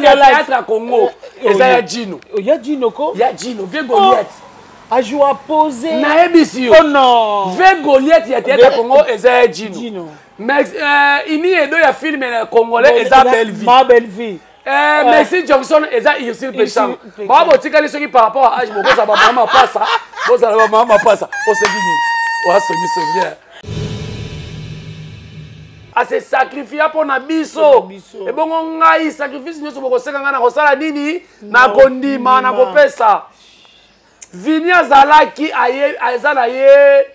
Ya théâtre ya Congo eza ya Djino. Ya Djino ko? Ya Djino, vieux Goliath. Oh. Ajoua posé. Nayebisi yo. Oh non. Vieux Goliath ya théâtre ya Congo eza ya Djino. Mais ini edo ya film congolais eza Bellevue. Ma Bellevue. Messi Johnson eza Ursule Peshanga. Ba botikali soki par rapport à âge bokozala ba mama mapasa, bozala ba mama mapasa. Oseki nini? Oasongi songi. Ase sacrifier mpo na biso. Ebongo ngai sacrifice nyonso bokosenga ngai nakosala nini? Nakondima, nakopesa. Vini azalaki aye aza na ye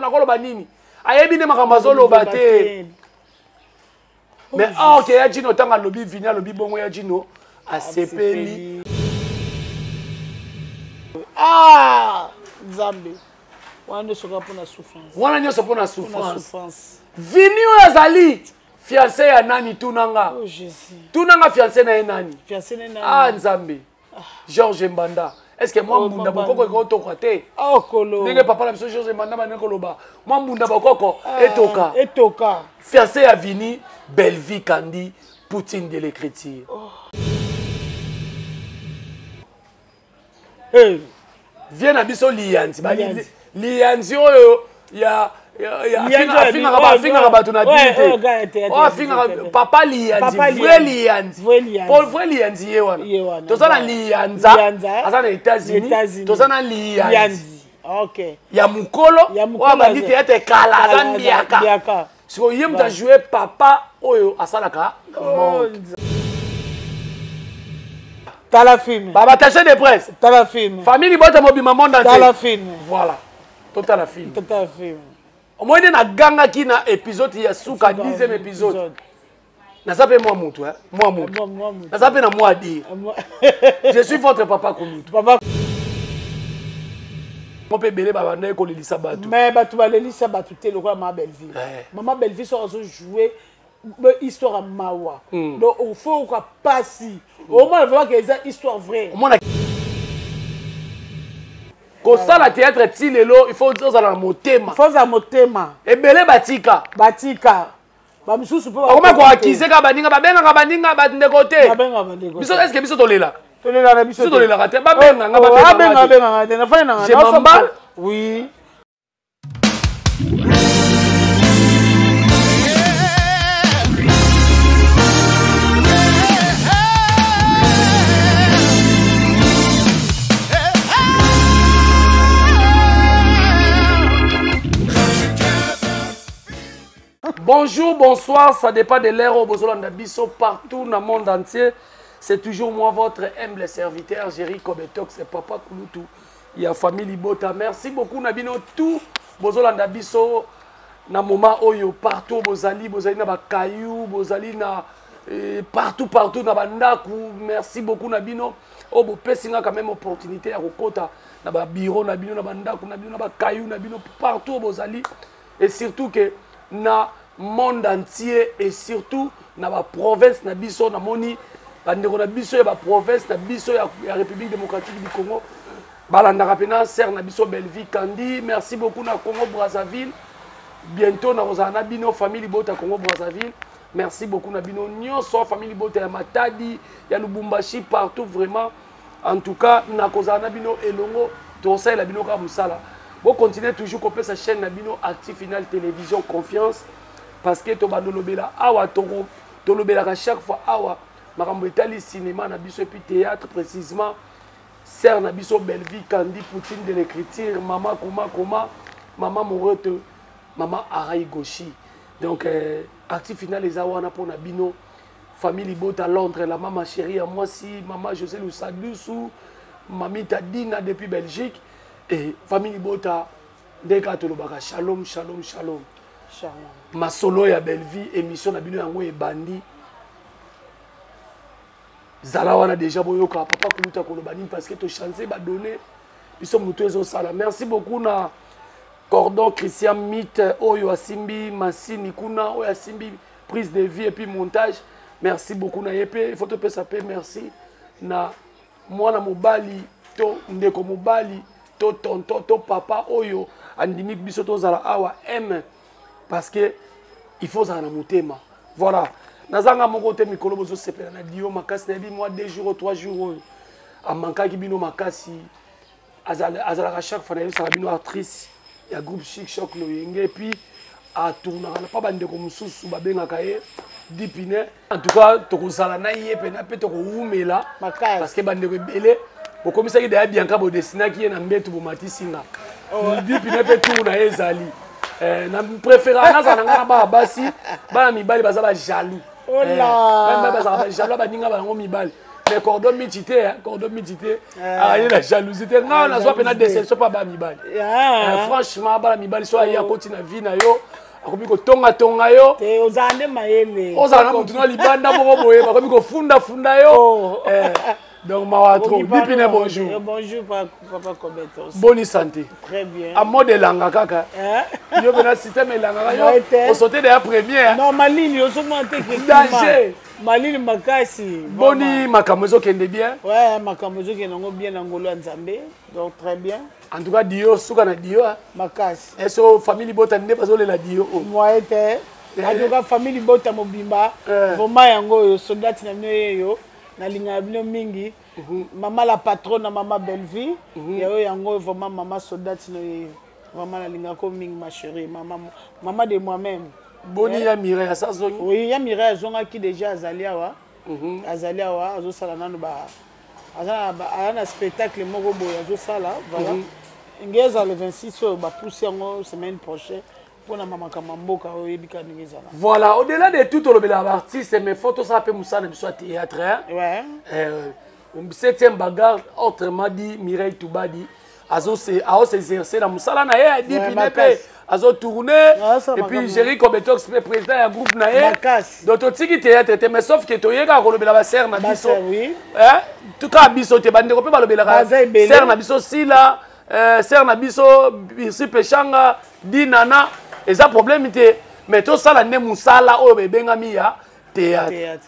nakoloba nini? Ayebi nde makambo azoloba te. Mais or ke ya Djino ntango alobi Vini alobi bongo ya Djino asepeli. Ah Nzambe. Wana nyonso kaka mpona souffrance. Wana nyonso mpona souffrance. Vini oyo azali fiancé ya nani tunanga? Oh Jésus. Tunanga fiancé na ye nani? Fiancé na ye nani? Ah Nzambe. Georges Mbanda. Est-ce que mwa mbunda bokoko ekotoka te? Oh kolo. Ndenge papa na biso Georges Mbanda bande koloba, mwa mbunda bokoko etoka. Etoka. Fiancé ya Vini, Bellevue Kandi, Poutine de l'écriture. Oh. Hey. Viens na biso Liyanzi. Liyanzi oyo ya afingaka bato na bien te. Afingaka papa Liyanzi, vrai Liyanzi. Paul vrai Liyanzi ye wana. Toza na Liyanza, aza na États-Unis. Toza na Liyanzi. Okay. Ya mukolo, oyo abandi théâtre kala, aza mbiaka. Sikoyo ye moto ajoue papa oyo asalaka monde. Tala film. Ba attaché de presse. Tala film. Famille libota mobima monde entier. Tala film. Voilà. Totala film. Totala film. Omoni nde nagangaki na épisode ya suka 10e épisode. Naza pe mwa mutu, hein? Mwa mutu. Naza pe na mwa dire. Je suis votre papa Kulutu. Papa mpe ebele babandaki kolelisa bato. Mais bato balelisa bato te lokola mama Bellevue. Mama Bellevue soki azo jouer histoire ya mawa. Donc il faut oka pasi. Omona vraiment que eza histoire vraie. Omona kosala théâtre ti lelo il faut ozala na motema. Il faut ozala motema. Ebele batika. Batika. Ba misusu pe bakoma ko accuser ka baninga, babengaka baninga bandeko te. Babengaka bandeko. Biso est-ce que biso tolelaka? Tolelaka na biso. Biso tolelaka te, babenga nga, babenga nga te. Na fani na nga. Je m'emballe. Oui. Bonjour, bonsoir, ça dépend de l'heure au bozolanda biso partout dans le monde entier. C'est toujours moi, votre humble serviteur, Jerry Kobetox et Papa Kulutu. Il y a famille Libota. Merci beaucoup, Nabino, tout bozolanda biso na moment oyo partout bozali, bozali na ba caillou, bozali na partout, partout na bandaku. Merci beaucoup, Nabino. Oh, bopesi nga quand même opportunité ya kokota na ba bureau na bino, na bandaku na bino, na ba caillou na bino, partout bozali. Et surtout que na monde entier et surtout na ba province na biso, na moni ba ndeko na biso ya ba province na biso ya République démocratique du Congo, balandaka pena sœur na biso Bellevue Kandi. Merci beaucoup na Congo Brazzaville. Bientôt na kozala na bino famille Libota Congo Brazzaville. Merci beaucoup na bino nyonso famille Libota ya Matadi, ya Lubumbashi, partout vraiment. En tout cas na kozala na bino elongo, tosalela bino kaka mosala. Bo continuer toujours kopesa chaîne na bino Actu Final Télévision confiance, parce que tobandolobela awa, tolobelaka chaque fois awa makambo etali cinéma na biso et puis théâtre précisément. Sœur na biso Bellevue Kandi, Poutine de l'écriture, Mama Koma Koma, Mama Morote, Mama Arai Goshi. Donc Actu Final eza wana pona bino famille Libota Londres, la mama chérie à moi si Mama José Lusadusu, Mami Tadina depuis Belgique et famille Libota ndeka tolobaka shalom shalom shalom. Shalom. Masolo ya Bellevue émission na bino yango ebandi. Zala wana déjà boyoka papa Kuluta koloba nini parce que to changer ba données biso mutu ezo sala. Merci beaucoup na Cordon Christian Mythe oyo asimbi masini kuna oyo asimbi prise de vie et puis montage. Merci beaucoup na yepe, il faut te pesa pe merci na mwana mobali to ndeko mobali to tonton to papa oyo andimi biso tozala awa M parce que il faut zala na motema. Voilà. Nazanga moko te mikolo bozosepela na dio makasi, nayebi mwa 2 jours ou 3 jours oyo amankaki bino makasi. Azalaka chaque fois nayebisaka bino actrice ya groupe Chic Choc Loyenge, et puis atournaka na pa bandeko mosusu babengaka ye Dipine. En tout cas tokozala na ye mpena mpe tokowumela parce que bandeko ebele bokomisaki deya Bianca, bodesinaki ye na mbetu, bomatisi nga. Dipine mpe tour na ye ezali. Na préférera nazala na ngai na bana basi, bana mibali baza bajaloux, bazala bajaloux baninga bango mibali. Mais cordon michi te, cordon michi te, aye na jalousie te. Ngai nazwa mpe na déception mpa bana mibali. Franchement, bana mibali so aye akoti na vie na yo, akomi kotongatonga yo. Ozala nde mayele. Ozala na motu na libanda moko boye, bakomi kofundafunda yo. Donc mawa trop. Dipine, bonjour. Bonjour papa Kobetos. Bonne santé? Très bien. A mode elanga kaka yo mpena, système elangaka yo, osote deya première. Non, malili ozomona te. Danger. Malili makasi. Boni makambo ezokende bien? Ouais, makambo ezokende yango bien na ngolo ya Nzambe, donc très bien. En tout cas dio suka na dio. Makasi. Eso famille libota nde bazolela dio. Moye te. En tout cas famille libota mobimba, vraiment yango oyo soldati na bino yeyo, nalingaka bino mingi. Mama la patronne na mama Bellevue yayo, yango vraiment mama soldati na yeyo, vraiment nalingaka mingi, ma chérie, mama, mama de moi-même. Boni ya Mireille, asa zongi? Oui, ya Mireille azongaki déjà, azali awa. Azali awa, azosala nano ba aza na spectacle moko boye azosala. Voilà, nge eza le 26 oyo, bapusi yango semaine prochaine mpona makambo ya mboka oyo, oyebika ndenge ezala. Voilà, au-delà de tout, tolobela baartiste, mais faut tosala mpe mosala na biso ya théâtre. Ouais. Septième bagarre, autrement dit Mireille Toubadi aosexerce na mosala na ye ya Dipine mpe azotourne, et puis Géri Kobetox mpe président ya groupe na ye. Donc totiki théâtre te, mais sauf ke toyekaka kolobela basere na biso kaka biso te, bandeko mpe balobelaka sere na biso Sila, sere na biso Birsi Peshanga Dinana, eza problème te, mais tosala nde mosala oyo bebengami ya théâtre.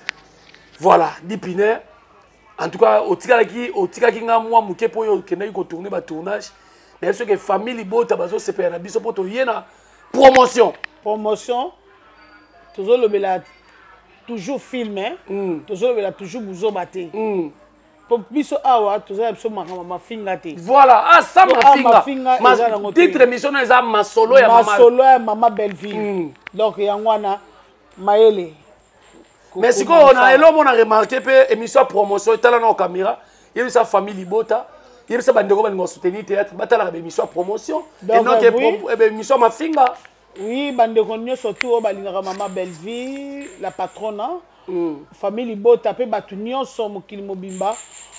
Voilà, Dipine, en tout cas otikalaki, otikaki nga mwa moke mpo oyo okendaki kotourne batournage. Nayebi soki famille libota bazosepela na biso mpo toye na promotion. Promotion, tozolobela toujours film, tozolobela toujours buzoba te, po biso awa toza na biso makambo mafinga te. Voilà, ah, sa mafinga. Titre émission no eza masolo ya masolo ya mama Belleville. Donc yango wana mayele. Mais sikoyo na elo na remarqué mpe émission ya promotion, etala na caméra, yebisa famille libota, yebisa bandeko balinga soutenir théâtre, batalaka baémission ya promotion et non ke émission ya mafinga. Oui, bandeko nyonso tu oyo balingaka mama Belleville la patronne, famille libota mpe bato nyonso mokili mobimba,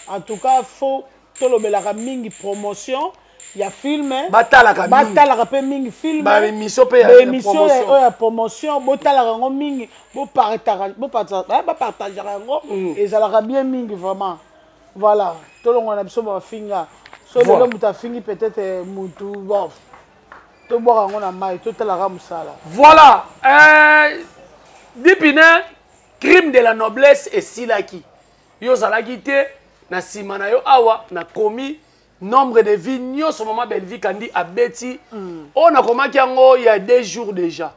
en tout cas faut tolobelaka mingi promotion ya film. Batalaka. Batalaka mpe mingi film. Baémission mpe. Baémission oyo ya promotion, botalaka yango mingi, bopartageaka yango, ezalaka bien mingi vraiment. Voilà, tolongwa na biso bafinga. So lelo moto afingi peut-être mutu, bon, tobwaka yango na mai, totalaka mosala. Voilà, Dipine, crime de la noblesse esilaki, yo ozalaki te na nsima na yo awa, nakomi nombre de vie nyonso mama Bellevie Kandi abeti. Oyo nakomaki yango ya 2 jours déjà,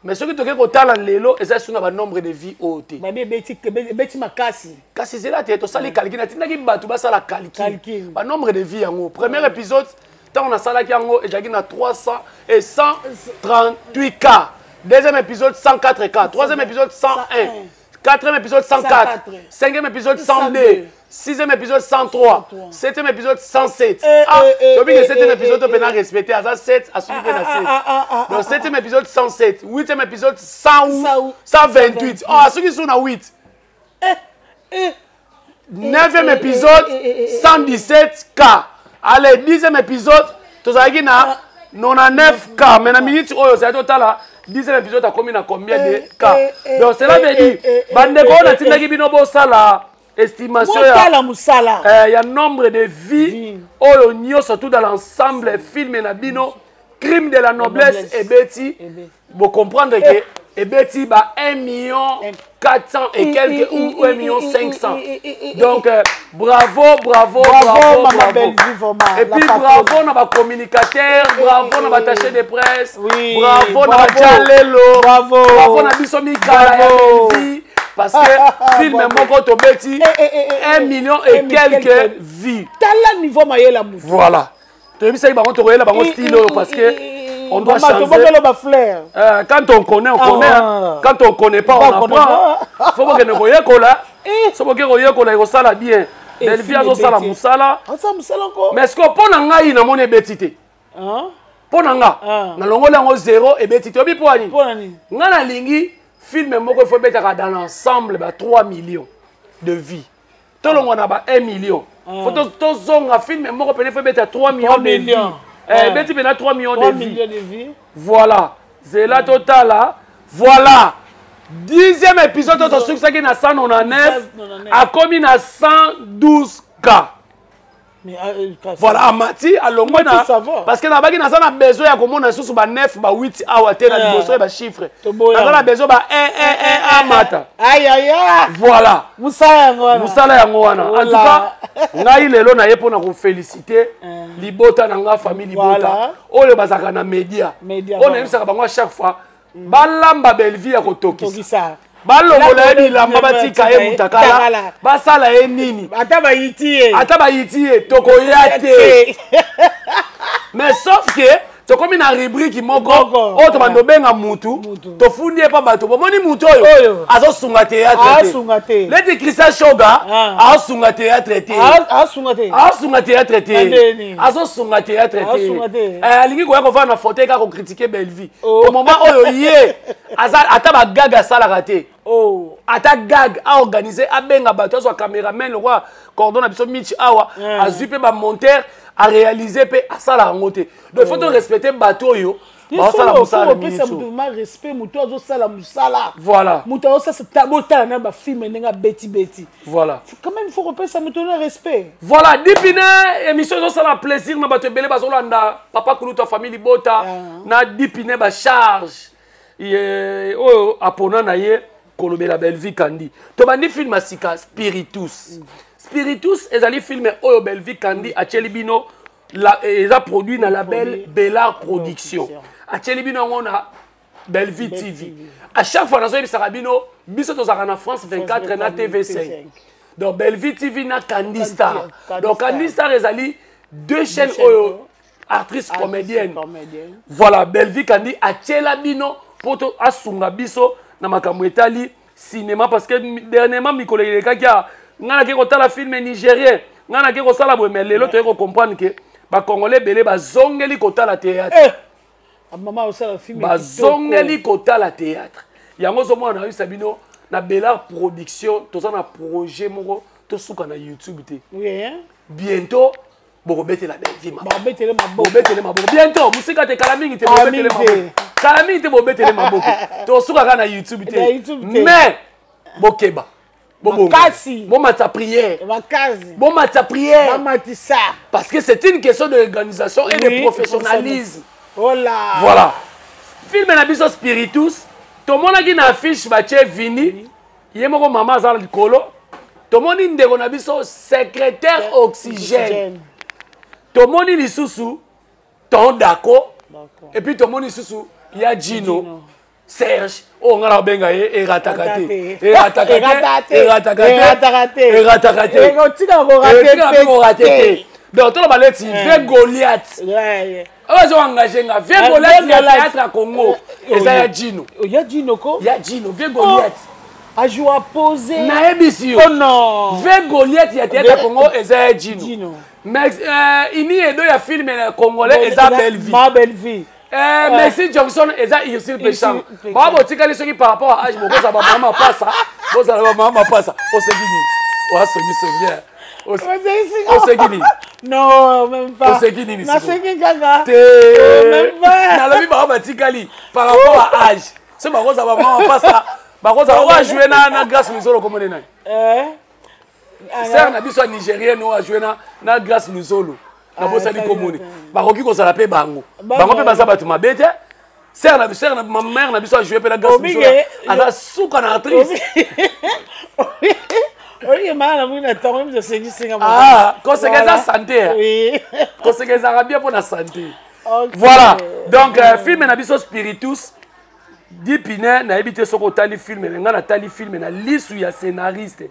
mais soki toke kotala lelo, eza su na banombre de vie oyo te. Babi ebeti makasi. Kasi ezela te, tosali calcul, natindaki bato basala calcul banombre de vie yango. Premier épisode ntango nasalaki yango ezalaki na 300 et 138 k, deuxième épisode 104 k, troisième épisode 101, quatrième épisode 104, cinquième épisode 102, sixième épisode 103, septième épisode 107. Ah, tobi ke septième épisode topena respecté, aza 7, asuki mpe na 7. Donc septième épisode 107, huitième épisode 100 128. Oh, asuki su na 8. Neuvième épisode 117 k. Allez, 10e épisode tozalaki na 99 k, mais na minute oyo ozali totala 10e épisode akomi na combien de k? Donc cela veut dire bandeko oyo natindaki bino bosala estimation ya mosala ya nombre de vie oyo nyonso tout dans l'ensemble film na bino crime de la noblesse ebeti, bocomprendre ke ebeti ba 1 million 400 et quelques ou 1 million 500. Donc bravo, bravo, bravo, bravo, bravo. Et puis bravo na bacommunicateur, bravo na baattaché de presse, bravo na bajalelo, bravo, bravo na biso mikala ya Bellevie. Parce que film moko tobeti 1 million et quelques vues. Tala niveau mayela mutu. Voilà. Toyebisaki bango tokoyela bango style oyo parce que on doit changer. Quand on connaît, on connaît. Ah. Quand on connaît pas, on apprend. Faut que nous koyekola. Faut que koyekola ekosala bien. Bellevue azosala mosala. Mais est-ce que mpo na ngai namoni ebeti te? Mpo na nga nalongoli yango zéro, ebeti te. Obi mpo ani nga nalingi film moko ifo ebetaka dans l'ensemble ba 3 millions de vues. Tolongwa na ba 1 million, faut tozonga film moko pene fo ebeta 3 millions de vues. Ebeti mpena 3 millions de vues. Voilà, zela totala. Voilà, 10e épisode oyo tosukisaki na 199, akomi na 112 K. Mais, voilà, amati, alongwe na, parce que nabaki naza na besoin ya komona lisusu ba 9, ba 8 awa te na liboso ya bachiffre. Naza na besoin ba 1 1 1 amata. Voilà. Mosala yango wana. Mosala yango wana. En tout cas, ngai lelo naye mpona koféliciter libota na nga, famille libota oyo bazalaka na média, oyo nayebisaka bango à chaque fois: balamba Bellevue ya kotokisa, balongola ye bilamba, batika ye mutakala, basala ye nini. Ata bayiti ye. Ata bayiti ye, tokoya te. Mais sauf que tokomi na rubrique moko oyo tobanda obenga mutu, tofundi ye mpa bato. Bomoni mutu oyo azosunga théâtre te, leti Christian Shoga azosunga théâtre te, azosunga théâtre te, azosunga théâtre te. Alingi koya kovanda na fauteuil kaka kocritiquer Bellevue au moment oyo ye ata bagag asalaka te. Ata gag aorganiser, abenga bato, azwa caméraman lokwa cordon na biso Mitch awa, azwi mpe bamonteur, aréaliser mpe, asala yango te. Donc il faut to respecter bato oyo baosala mosala. Opesa moto ma respect, moto azosala mosala. Voilà. Moto azosala, botala na bafilm ndenge abeti-beti. Voilà. Quand même, il faut kopesa moto na respect. Voilà, Dipine, émission ezosala plaisir na bato ebele bazolanda papa kulutu ya famille libota na Dipine. Bacharge oyo apona na ye kolobela Bellevue Kandi. Tobandi film ya sika, Spiritus. Spiritus ezali film oyo Bellevue Kandi atieli bino, eza produit na label Bellar Production. Atieli bino yango na Bellevue TV. À chaque fois nazoyebisaka bino, biso tozalaka na France 24 na TV5, donc Bellevue TV na Candy Star. Donc Candy Star ezali deux chaînes oyo actrice comédienne. Voilà, Bellevue Kandi atiela bino mpo to asunga biso na makambo etali cinéma, parce que dernièrement, mikolo elekaki a ngai nake kotala film nigérien, ngai nake kosala boye. Mais lelo toye kocomprendre ke bacongolais ebele bazongeli kotala théâtre. Mama osala film. Bazongeli kotala théâtre. Yango ozomona, nayebisa bino, na Bellar Production toza na projet moko, tosuka na YouTube te. Bientôt bokobetela Bellevue. Babetele maboko. Bobetele maboko bientôt, mosika te, kala mingi te. Bobetele maboko kala mingi te, bobetele maboko. Tosuka kaka na YouTube te, mais bokeba. Makasi. Bomata prière. Makasi. Bomata prière. Bamatisa. Parce que c'est une question d'organisation et de professionnalisme. Voilà. Voilà, film na biso Spiritus, tomonaki na affiche batie Vini ye moko, mama aza na likolo. Tomoni ndeko na biso secrétaire Oxygène, tomoni lisusu ton Dako, et puis tomoni lisusu ya Gino Serge oyo ngai nakobenga ye erataka te, erataka te, erataka te, erataka te, otikaka. Te. Te, donc toloba neti vieux Goliath oyo azo engage nga, vieux Goliath ya théâtre ya Congo eza ya Gino. Ya Gino ko. Ya Gino, vieux Goliath. Ajoua posé. Nayebisi yo. Oh non. Vieux Goliath ya théâtre ya Congo eza ya Gino. Mais ini edo ya film congolais eza Bellevue. Ma Bellevue. Messi Johnson eza Ursule Peshang. Baa botikali soki par rapport à âge, bokozala bamama mapasa, bozala bamama mapasa. Oseki nini? Oasongisongi, oseki nini? Non, même pas. Oseki nini? Naseki kaka. Te, nalobi bango batikali par rapport à âge, so bakozala bamama mapasa, bakozala oyo ajoue na Grâce Luzolo. Komone nani? Sœur na biso ya nigérienne oyo ajoue na Grâce Luzolo, nabosani komoni. Bakoki kozala mpe bango, bango mpe baza bato mabe te. Sœur na, sœur na mère na biso ajoue mpe na Grâce Luzolo, aza suka na actrice. Oye, maa na mwi na ntango miso asengisinga. Ah, koseka eza santé, koseka ezalaka bien mpo na santé. Voilà, donc film na biso Spiritus. Dipine, nayebi te soki otali film, mais ngai natali film na lisu ya scénariste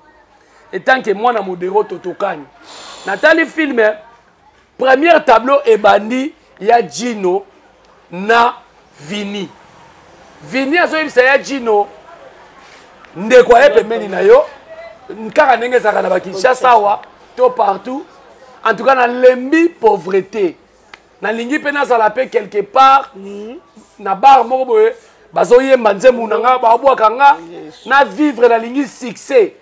etant que mwana modero totokani. Natali film, première tableau ebandi ya Gino na Vini. Vini azoyebisa ya Gino, ndeko aye pembeni na yo kaka ndenge ezalaka na bakinshasa awa to partout. En tout cas nalembi pauvreté, nalingi mpe nazala mpe quelque part na bar moko boye bazoyemba nzembo na nga, babwaka nga na vivre, nalingi succès.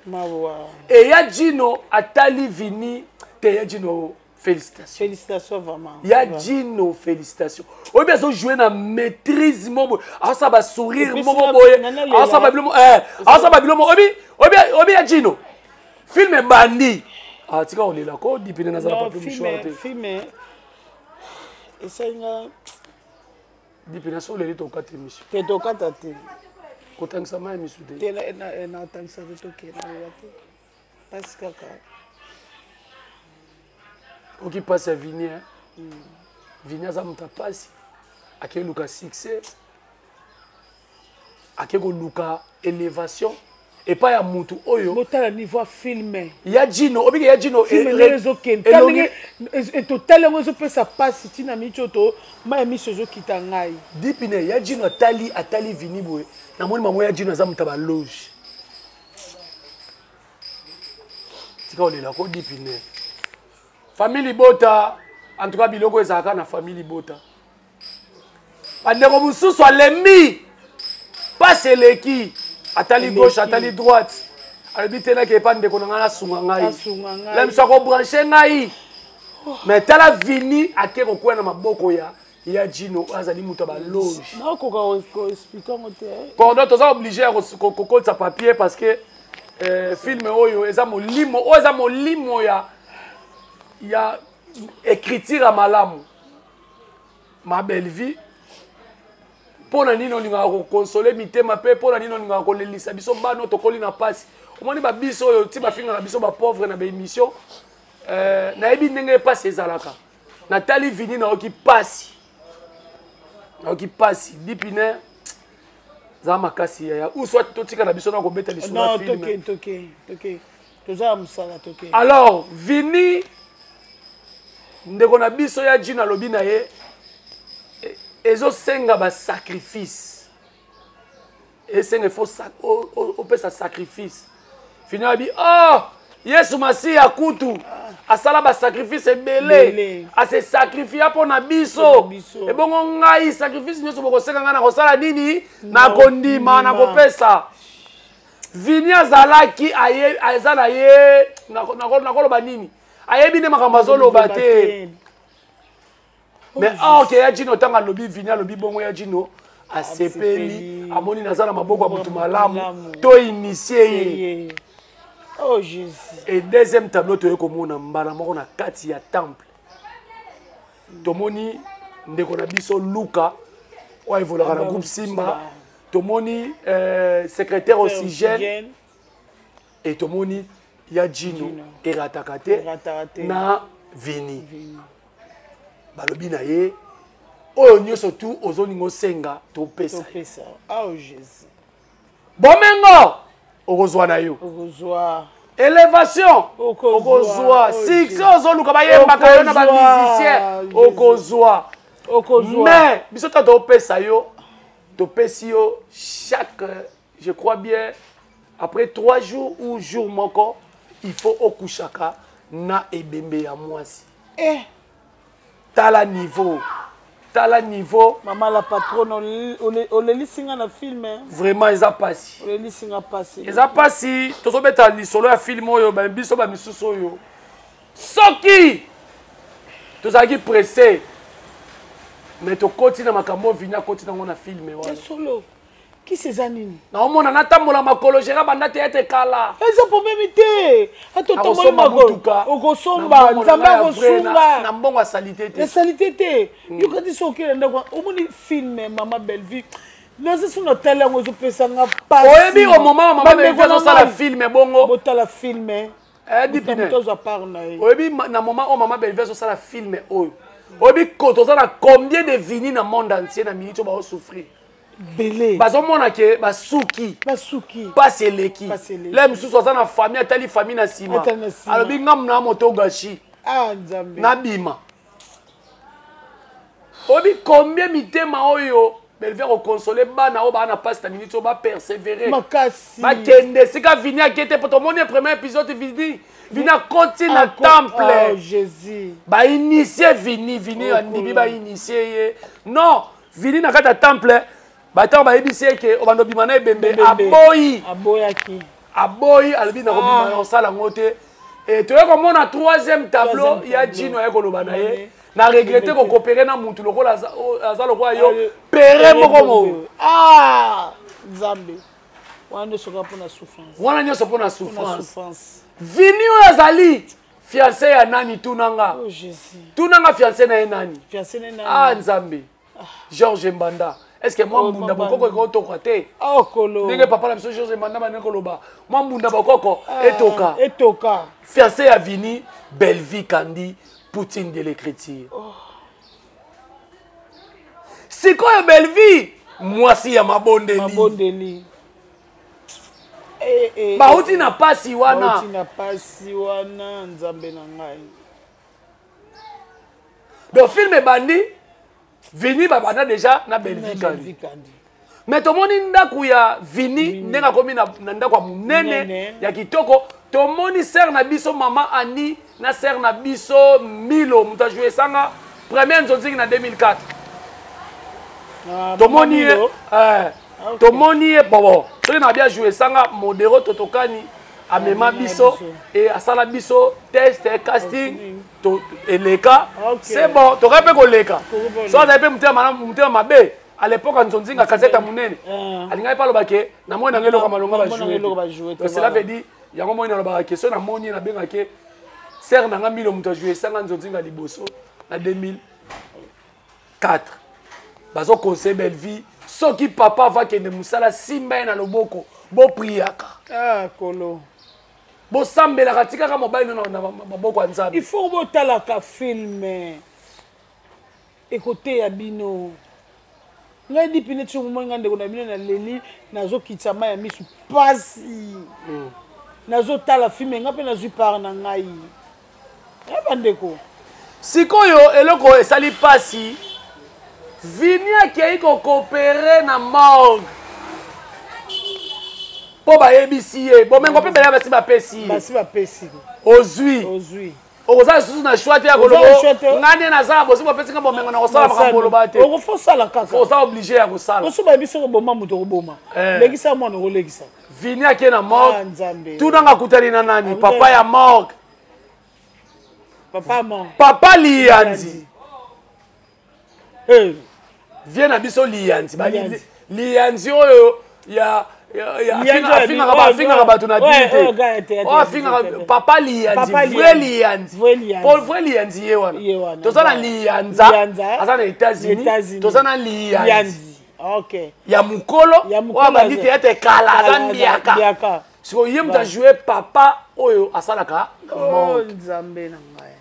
E ya Gino atali Vini te, ya Gino félicitations. Félicitations vraiment. Ya Gino félicitations. Oyebi azojouer na maîtrise moko boye, aosala basourire moko boye, aosala babilo, aosala babilo moko. Oyebi, oyebi ya Gino film ebandi, atika kolela ko dipine nazala papier mouchoir te. Film esalinga dipine so oleli tokata émission. Te, tokata te. Kotangisa mai misu te. Te, natangisa te, tokende te, pasi kaka. Oki mpasi ya Vini. Vini aza moto apasi, ake luka succès, ake koluka élévation epai ya mutu oyo. Botala niveau ya film. Ya Gino, obike ya Gino. Film ndenge ezokende, ndenge totali yango, ezopesa mpasi ntina miso oyo to mai ya miso ezokita ngai. Dipine ya Gino atali, atali Vini boye, namoni mamo ya Gino aza moto ya baloge. Tika olela ko dipine. Famille libota, en tout cas biloko ezalaka na famille libota. Bandeko mosusu alembi, mpasi eleki, atali gauche, atali droite, alobi te nake epa ndeko na ngai nasunga ngai, la miso akobranche ngai. Mais tala Vini ake kokwea na maboko ya Gino oyo azali moto ya baloge. Nakoka koexpliquer yango te. Cordon, toza obligé ya kokotisa papier parce que film oyo eza molimo, oyo eza molimo ya écriture ya malamu. Ma belle vie, mpo na nini olingaka kokonsole mitema mpe mpo na nini olingaka kolelisa biso bana oyo tokoli na mpasi? Omoni babiso oyo ti bafingaka biso bapauvre na baémission, nayebi ndenge mpasi ezalaka. Natali Vini, nayoki mpasi, nayoki mpasi. Dipine za makasi yaya, ou soit totika na biso na kobeta lisolo ya film. Toke, toke, toza ya mosala, toke. Alors Vini, ndeko na biso ya Jino alobi na ye ezosenga basacrifice, esenga ifo opesa sacrifice. Fini abi, oh Yesu Masiya kutu asala basacrifice ebele, ase sacrifia mpo na biso, ebongo ngai sacrifice nyonso bokosenga ngai nakosala nini? Nakondima, nakopesa. Vini azalaki aza na ye, nakoloba nini, ayebi nde makambo azoloba te. Mais or ke ya Jino ntango alobi, Vini alobi bongo, ya Jino asepeli, amoni naza na maboko ya motu malamu, to initie ye. Oh Jésus. Et deuxième tableau, toye komona mbala moko na kati ya temple, tomoni ndeko na biso Luka oyo evolaka na groupe Simba, tomoni secrétaire oxygène, et tomoni ya Jino erataka te na Vini. Balobi na ye oyo nyonso tu ozolinga osenga, topesa. Oh Jésus. Bomengo okozwa na yo, okozwa. Élévation okozwa, succès ozoluka bayembaka yo na bamusicien okozwa. Mais biso ta topesa yo, topesi yo chaque, je crois bien après 3 jours ou jour moko, il faut okushaka na ebembe ya mwasi. Eh. Tala niveau, tala niveau. Mama la patronne, olelisi nga na film. Vraiment eza pasi. Olelisi nga pasi. Eza pasi. Tozobeta lisolo ya film oyo, biso bamisusu oyo soki tozalaki pressé, mais tokoti na makambo Vini akoti nango na film wana. Solo kisi eza nini? Naomona natambola makolo, gera banda théâtre kala. Eza problème te, ata otamboli makolo okosomba, Nzambe akosunga. Na mbongo asalite te. Esalite te. Yokati so okele ndako, omoni film Mama Bellevue, naza so natali yango, ezopesanga pasi. Oyebi au moment Mama Bellevue azosala film bongo. Botala film. Dipine. Tozwa part na ye. Oyebi na moment oyo Mama Bellevue azosala film oyo, oyebi toza na combien de Vini na monde entier na minute oyo baosouffrir? Ebele. Bazomona ke basuki. Basuki. Pasi eleki. Pasi eleki. Le mosusu aza na famille, atali famille na nsima. Atali na nsima. Alobi ngamu na moto gashi. Ah, Nzambe. Nabima. Oyebi combien mitema oyo Bellevue akokonsole bana oyo baa na mpasi na minute oyo bapersévere. Makasi. Bakende esika Vini akete po tomoni premier épisode Vini Vini akoti na temple. Oh, Jésus. Bainitie Vini, Vini Oh, andimi cool. bainitie ye. Non, Vini na kati ya temple batango bayebisi ye ke obanda obima na ebembe Ebembe. aboyi. Aboyaki. Aboyi alobi na kobima Ah. na kosala yango te. E toye komona troisième tableau Troisième ya tableau. Gino aye koloba na ye. Ouais. Na regrette Regrette. kokopere na mutu lokola aza lokola yo Allez. pere moko mo. Ah, Nzambe. Wana nyonso kaka mpona souffrance. Wana nyonso mpona Mpona souffrance. souffrance. Vini oyo azali fiancé ya nani tunanga. Oh Jésus. Tunanga fiancé na ye nani? Fiancé na ye nani? Ah Nzambe. Georges Mbanda. Est-ce que mwa Oh, mbunda Mbanda. bokoko ekotoka te? Oh kolo. Ndenge papa na biso Georges Mbanda bandenge koloba mwa mbunda bokoko Ah, etoka. Etoka. Fiancé ya Vini, Bellevue Kandi, Poutine de l'écriture. Oh. Sikoyo Bellevue, mwasi ya mabondeli. Mabondeli. Eh, eh, Bauti eh, na pasi wana. Bauti na pasi wana Nzambe na ngai. Donc film ebandi, Vini babanda déjà na Bellevue Na Kandi. Bellevue Kandi. Mais tomoni ndako ya Vini ndenge akomi na ndako ya monene Monene. ya kitoko. Tomoni sœur na biso mama Annie na sœur na biso Milo moto ajoue esanga première nzonzingi na 2004. Ah, Tomoni ye, Milo. eh, Ok. tomoni ye bobo. Soki na bien joué sanga modero totokani amema Amema biso biso. et asala biso test casting to eleka. Ok. C'est bon, tokoki mpe koleka. Tokoki mpe So azali mpe motema malamu, motema mabe. À l'époque nzonzinga kasete ya monene. Ah. Alingaki mpe aloba ke namoni nanga eloko ya malonga Namoni nanga eloko bajoue bajoue te. te, Donc cela voilà. veut dire yango moi nalobaka ke so namoni ye nabengaka ye sœur nanga Milo moto ajoue esanga nzonzinga liboso na 2004. Bazo conseiller Bellevue soki papa avakende mosala simba ye na loboko bopriaka. Ah kolo. Bosambelaka tikaka mobali no na maboko ya Nzambe. Il faut botalaka film. Ekoteya bino. Ngai dipi neti omoni ngai ndeko na bino naleli nazokitisa mai ya misu pasi. Nazotala film ngai mpe nazwi part na ngai. Eh bandeko. Sikoyo eloko esali pasi Vini akei kokopere na morgue. Po bayebisi ye, bomengo mpe baya basi bapesi ye. Basi bapesi. Ozwi. Ozwi. Okozala lisusu na choix te ya Oza na koloba, choix te. ngai nde naza bosi bapesi nga bomengo na kosala makambo oloba te. Okofosala kaka. Oza obligé ya kosala. Oso bayebisi okoboma moto okoboma. Eh. Lekisa mwana okolekisa. Vini ake na morgue. Ah, Nzambe. Tunanga akutani na nani? Akutani. Papa ya morgue. Papa morgue. Papa Liyanzi. Hey. Vie na biso Liyanzi. Ba Liyanzi. Liyanzi oyo ya ya ya Liyanzi afingaka, oyo afingaka oyo, ba, afingaka bato na oyo, bien te. oyo, gars, te, te, Oyo afingaka te, te. Papa Liyanzi, Papa vrai Liyanzi. Liyanzi. Vrai Liyanzi. Paul vrai Liyanzi ye wana. Ye wana. Toza na Voilà. Liyanza, Liyanza. aza na États-Unis. États-Unis. Toza na Liyanzi. Liyanzi. Ok. Ya mokolo, Ya mokolo oyo abandi aza- théâtre kala, aza Kala, aza mbiaka. mbiaka. Sikoyo ye moto ajoue papa oyo asalaka Oh, morgue. Nzambe na ngai.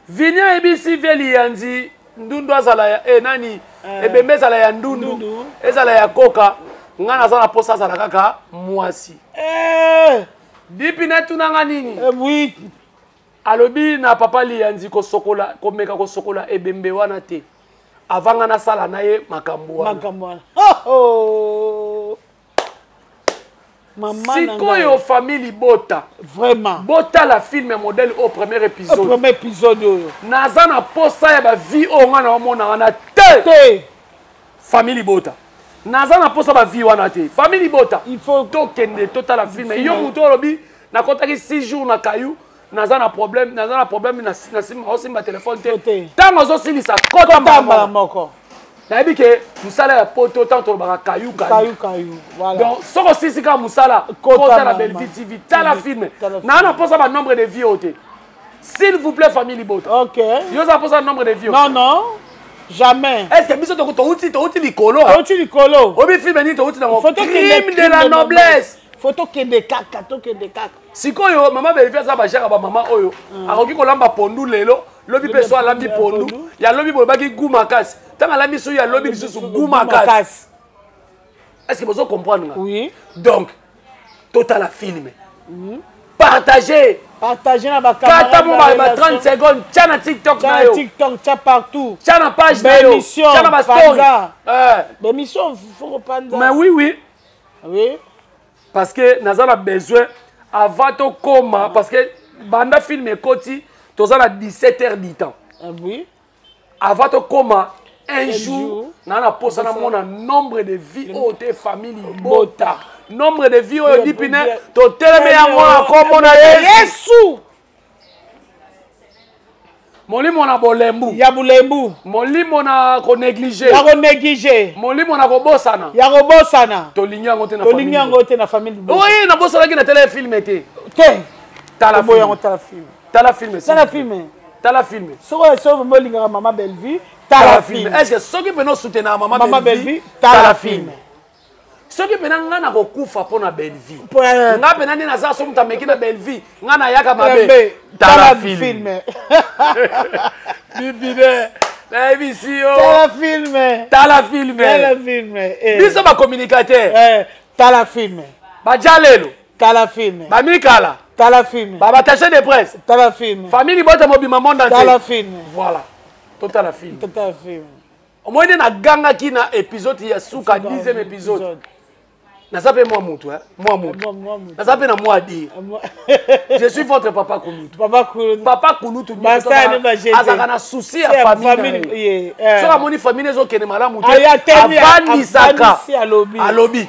Vini ayebisi vie Liyanzi ndundu azala ya nani ebembe ezala ya ndundu, Ndundu. ezala ya koka nga naza na posa azala kaka mwasi. Eh, Dipi netunanga nini? eh, oui. Alobi na papa Liyanzi kosokola, komeka kosokola ebembe wana te. Avant nga nasala na ye makambo wana. Makambo wana. Oh, oh. Mama na Sikoyo ngai. famille libota. Vraiment. Botala film ya modèle au premier épisode. Au premier épisode oyo. Naza na posa ya ba vie oyo nga na omona wana te. Te. Famille libota. Naza na posa ba vie wana te. Famille libota. Il faut tokende totala film. Film. Yo moto olobi nakotaki 6 jours na kayu, naza na problème, naza na problème na na simba, osimba téléphone te. Te. Tango ozosilisa kota Kota mbala mbala moko. moko. Nayebi ke mosala ya poto tango tolobaka kayu kayu. Kayu kayu. Voilà. Donc soko osisi kaka mosala, Kota kota na mama. Bellevue TV, tala TV, film. tala film. Naa na posa ba nombre de vues oyo te. S'il vous plaît famille libota. OK. Yo oza na posa nombre de vues. Non non. Jamais. Est-ce que biso touti touti likolo? ah? Touti likolo. Obi film nini touti nango? Faut tokende Crime de la noblesse. Faut tokende kaka, tokende kaka. Sikoyo mama Bellevue aza bajaka ba mama oyo. Akoki kolamba pondu lelo, lobi pe so alambi pondu, ya lobi bolobaki goût makasi. Tango alambi so ya lobi lisusu goût makasi. Est ce que bozo comprendre nga? Oui. Donc totala film, partager. Partager na bacamarade. Kata mo ba 30 secondes, tia na TikTok na yo. TikTok, tia partout. Tia na page na yo, tia na bastory. Bémission faut kopanza. Mais oui, oui. Oui. Parce que naza na besoin avant tokóma, parce que banda film ekoti, toza na 17 heures du temps. Ah, oui. Avant tokóma un jour, naa na posa namona nombre de vie oyo te, famille libota, nombre de vie oyo dipine totelemi yango na kombo na Yesu. Molimo na bolembu. Ya bolembu. Molimo na konéglige. Ya konéglige. Molimo na kobosana. Ya kobosana. Tolingi yango te na. Tolingi yango te na famille. Oui, nabosanaki na tele film te. Te. Tala film yango, tala film. Tala film. Tala film. Tala film. Soko molingaka mama Bellevue, tala film. Est ce que soki mpena osoutenaka mama Mama Bellevue, tala film. Soki mpena ngai nakokufa mpo na Bellevue, nga mpena nde naza so moto ameki na Bellevue, ngai nayaka mabe. Tala film. Bibine nayebisi yo. Tala film. Tala film. Tala film. Biso bacommunicateur. Tala film. Baja lelo. Tala film. Bamikala. Tala film. Babattaché de presse. Tala film. Famille libota mobima, monde entier. Tala film. Voilà, totala film. Totala film. Omoi nde nagangaki na épisode ya suka, 10e épisode. Naza mpe mwa mutu, mwa mutu, naza mpe na mwa dire. Je suis votre papa Kulutu. Papa Kulutu. Papa Kulutu azalaka na souci ya famille na ye. Soki amoni famille ezokende malamu te, avandisaka, alobi.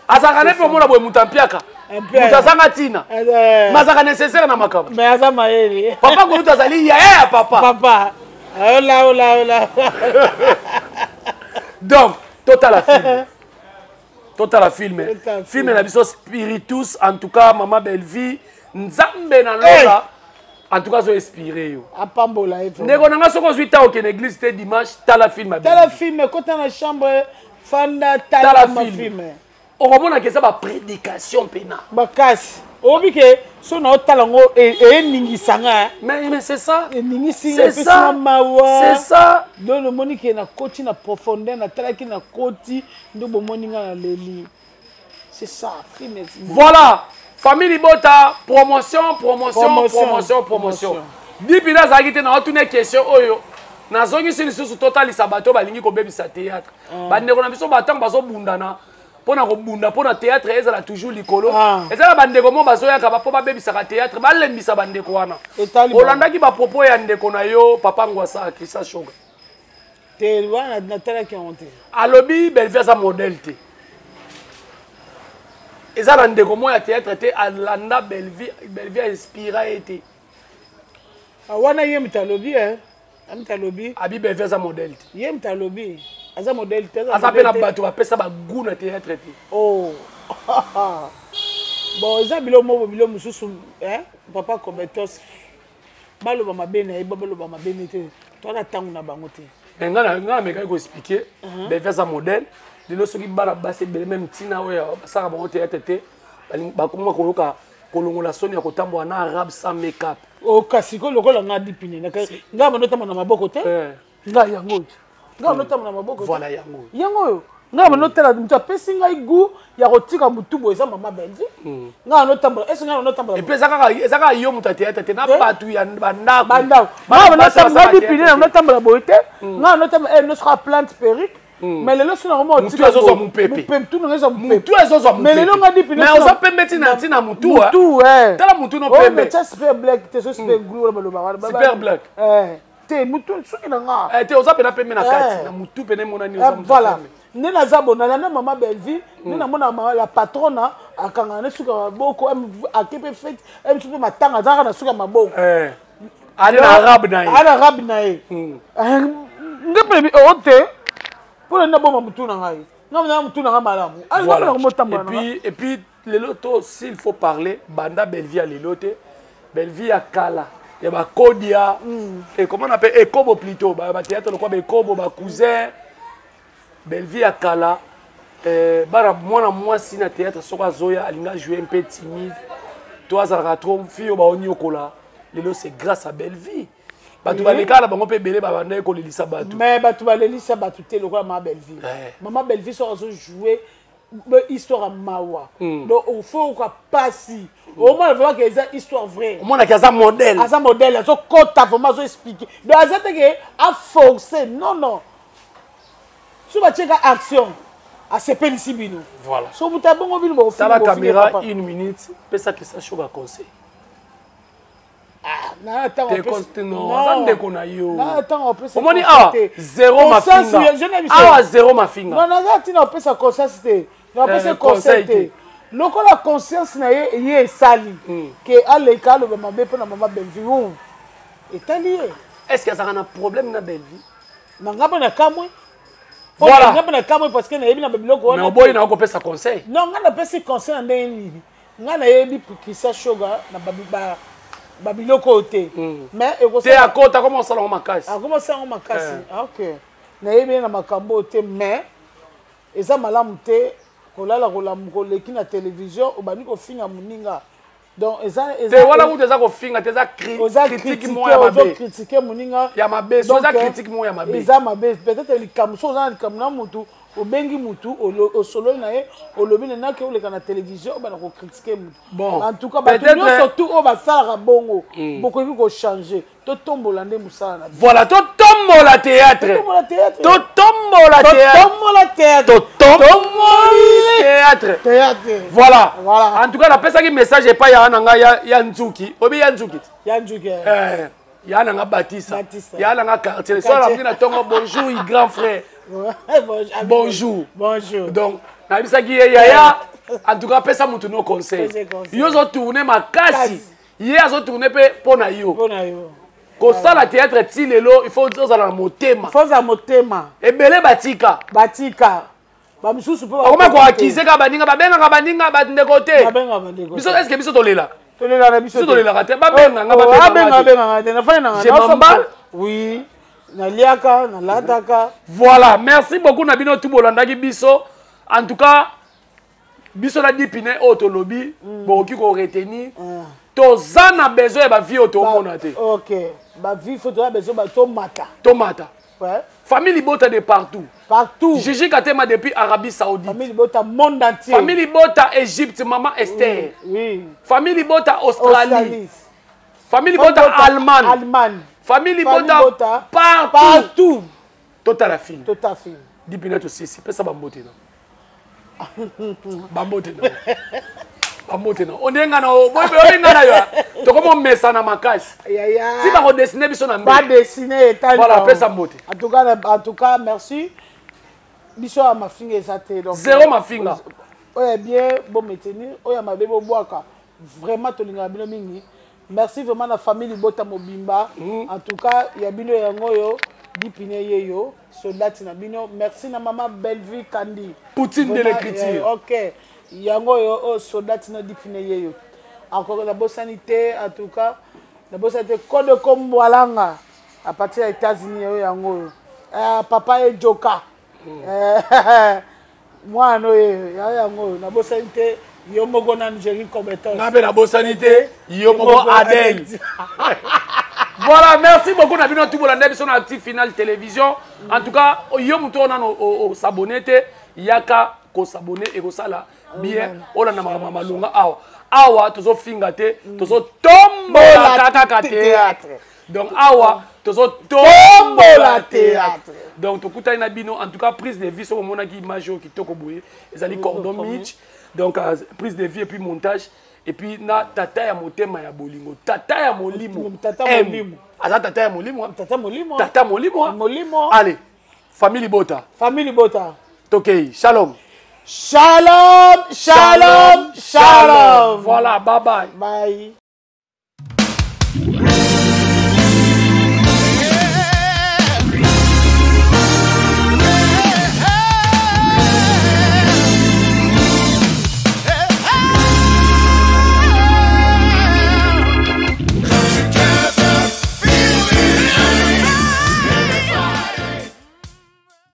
Azalaka ne mpe omona boye moto ampiaka, moto azanga ntina, mais azalaka nécessaire na makambo. Mais aza mayele. Papa Kulutu azali yaya ya papa. Papa ola ola ola. Donc totala film, totala film, film na biso Spiritus. En tout cas, mama Bellevie, Nzambe na lola en tout cas azoinspire yo. Apambola ye. Ndeko na nga, soki ozwi ta okende église te dimanche, tala film. Tala film, kota na chambre, fanda, tala film. Okomonaka eza baprédication mpena. Makasi. Oyebi ke so na otala yango, eningisanga. Mais c'est ça. Eningisinga, epesinga mawa. C'est ça. Donc omoni ke nakoti na profondeur, natalaki, nakoti nde bomoni nga na leli. C'est ça, film. Voilà, famille libota, promotion, promotion, promotion, promotion. Dipi nazalaki te, naotuna question oyo, nazongisi lisusu. Totalisa bato balingi kobebisa théâtre. Bandeko na biso, batango bazobundana mpona kobunda mpona théâtre ezala toujours likolo, eza na bandeko mo bazoyaka mpo babebisaka théâtre, balembisa bandeko wana. Olandaki bapropos ya ndeko na yo papa Ngwasa Krista Shoga? Te, wana natalaki yango te. Alobi Bellevue aza modèle te, eza na ndeko moko ya théâtre te alanda Bellevue, Bellevue ainspira ye te. Wana ye moto alobi, moto alobi. Abi Bellevue aza modèle te. Ye moto alobi aza modèle te. Aza mpe na bato bapesa bagoût na théâtre te. Oh bon, eza bilo moko, bilo mosusu. Papa Cobetos, baloba mabe na ye, baloba mabe ne te, toana ntango na bango te. Mais nga namekaki koexpliquer, Bellevue aza modèle. Lelo soki bana basi ebele, même ntina oyo basalaka bango théâtre te, bakoma koyoka kolongola soni ya kotambola na arabe sans make-up. O kasi ko lokola nga dipine nga bando otambola na maboko te, nga yango oyo, nga bando otambola na maboko. Voilà, yango. Yango oyo nga bando otala, moto apesi ngai goût ya kotika motu boye eza mama Bellevue. Nga bando otambola ese, nga bando otambola. Et puis eza kaka yo moto ya théâtre te, na bato ya bandako. Bandako, nga bando otambola dipine na bando otambola boye te, nga bando otambola nosoka plante perruque. Mais lelo so nango mutu ezozwa mopepe. Mutu nanga ezwa mopepe, ezozwa. Mais lelo nga dipine. Mais oza pembe ntina ntina mutu. Mutu. Tala mutu no pembe. Tia super black te, so super glue wana balobaka. Super black. Te, mutu soki na nga. Te, oza pena pembe na kati na mutu pene emonani oza. Voilà nde naza bo nalanda mama Bellevue, nde namona la patronne akangaka ne suki ya maboko, ake mpe fête, misu mpe matanga, azalaka na suki ya maboko. Ale na arabe na ye. Ale arabe na ye. Nde mpe o te, mpona nde naboma mutu na ngai, nga na mutu na ngai malamu. Et puis lelo to, s'il faut parler, banda Bellevue ya lelo te, Bellevue ya kala ya bakodia et comment on appelle, ekobo plutôt, bathéâtre lokwa baekobo, bacousin. Bellevue ya kala, bana mwana mwasi na théâtre soki azoya, alingi ajouer mpe timide to azalaka trop fille oyo baoniokola. Lelo c'est grâce à Bellevue bato balekaka na bango mpe ebele babandaki kolelisa bato. Mais bato balelisa bato te lokola mama Bellevue. Mama Bellevue soki azojoue. Histoire ya mawa. Donc faut oka pasi omona vraiment ke eza histoire vraie. Omonaki aza modèle. Aza modèle, azokɔta vraiment, azoexplique. Donc aza te ke aforce, non, non. So batieka action, asepelisi bino. Voilà. So moto abongo bino. Tala caméra une minute, pesa Christian Shoga conseil. Aza ndeko na yo. Omoni awa zéro mafinga, awa zéro mafinga. Non, naza ntina opesa conscience te, napesa conseil te. Lokola conscience na ye ye esali ke aleka aloba mabe mpo na mama Bellevue, etali ye. Est ce que azalaka na problème na Bellevue? Na nga mpe na kamwe. Voilà. Nga mpe na kamwe parce que nayebi na babiloko wana. Mais oboyi na okopesa conseil. Non, nga napesi conseil na ndenge nini? Nga nayebi Christian Shoga na babiloko oyo te, mais te akota akoma osala yango makasi. Akoma osala yango makasi. Ok, nayebi ye na makambo oyo te, mais eza malamu te kolala kolamuka oleki na télévision, obandi kofinga moninga. Donc eza te wana kutu eza kofinga te, eza critique moko ya mabe. Critique moninga. Ya mabe. So eza critique moko ya mabe. Eza mabe. Peut-être likambo, so oza na likambo na mutu, obengi mutu, osololi na ye, olobi na naki. Oleka na télévision, obanda kocritiquer mutu. Bon. En tout cas, bato nyonso tu oyo basalaka bongo, bokoki kochanger. Totombola nde mosala na. Voilà, totombola théâtre. Totombola théâtre. Totombola théâtre. Totomboli théâtre. Théâtre. Voilà. Voilà. En tout cas, napesaki message epai ya na ngai ya Nzuki. Oyebi ya Nzuki? Ya Nzuki. Ya na nga Batisa, ya na nga quartier. So alamuki na ntongo: "Bonjour grand frère, bonjour." Bonjour. Donc nayebisaki ye: "Yaya, en tout cas pesa mutu no conseil. Yo ozotourne makasi, ye azotourne mpe mpo na yo. Kosala théâtre ti lelo, il faut ozala na motema." Faut ozala motema. Ebele batika. Batika, bamisusu mpe. Bakoma koaccuser kaka baninga, babengaka baninga bandeko te. Biso, est ce que biso tolelaka? Tolelaka na biso. Biso tolelaka te. Babenga nga. Babengaka te, nafani nanga. Oui, naliaka, nalataka. Voilà, merci beaucoup na bino tu bolandaki biso. En tout cas, biso na Dipine oyo tolobi, bokoki koretenir. Toza na besoin ya bavues oyo toomona te. Ok, bavues, faut toza besoin tomata. Tomata. Ouais. Famille Libota de partout. Partout. Gigi Katema depuis Arabie Saoudite. Famille Libota monde entier. Famille Libota Égypte, Maman Esther. Oui. Famille Libota Australie. Australie. Famille Libota Allemagne. Allemagne. Famille Libota, Libota partout. Partout. Total la film. Total film. Dipina to sisi, pesa bambote na. Bambote na. Bambote na. Ondenga na obenga na yo. Tokoma mesana makasi. Yaya. Si ba dessiner biso na mbele. Ba dessiner etali. Voilà, pesa mbote. En tout cas, merci. Biso ya mafinga eza te. Donc zéro mafinga. Oyo ya bien bo maintenir, oyo ya mabe bobwaka. Vraiment tolingaka bino mingi. Merci vraiment na famille Libota mobimba. En tout cas, ya bino yango oyo Dipine ye yo soldati na bino. Merci na mama Bellevue Kandi. Poutine de l'écriture. Ok, yango oyo oyo soldati na Dipine ye yo. Encore nabosani te, en tout cas nabosani te Code Kombwalanga à partir ya États-Unis, oyo yango oyo papa Ejoka. Mwana oyo ya yango oyo nabosani te, yo moko nanu Jerry Compétence. Nga mpe nabosani te, yo moko Adel. Voilà, merci beaucoup na bino tu bolanda biso na Active Final Télévision. En tout cas, yo moto oyo nano osabonner te, yaka kosabonner, ekosala bien. Olanda makambo ya malonga awa. Awa tozofinga te, tozotombola kaka théâtre. Donc awa tozotombola théâtre. Donc tokutani na bino. En tout cas, prise de vue, soki omonaki image oyo kitoko boye, ezali Cordon Mitch. Donc prise de vue et puis montage, et puis na tata ya motema ya bolingo, tata ya molimo. Tata molimo. Aza tata ya molimo. Tata molimo. Tata molimo. Molimo. Allez, famille Libota. Famille Libota. Tokei, shalom. Shalom, shalom, shalom. Voilà, bye bye. Bye.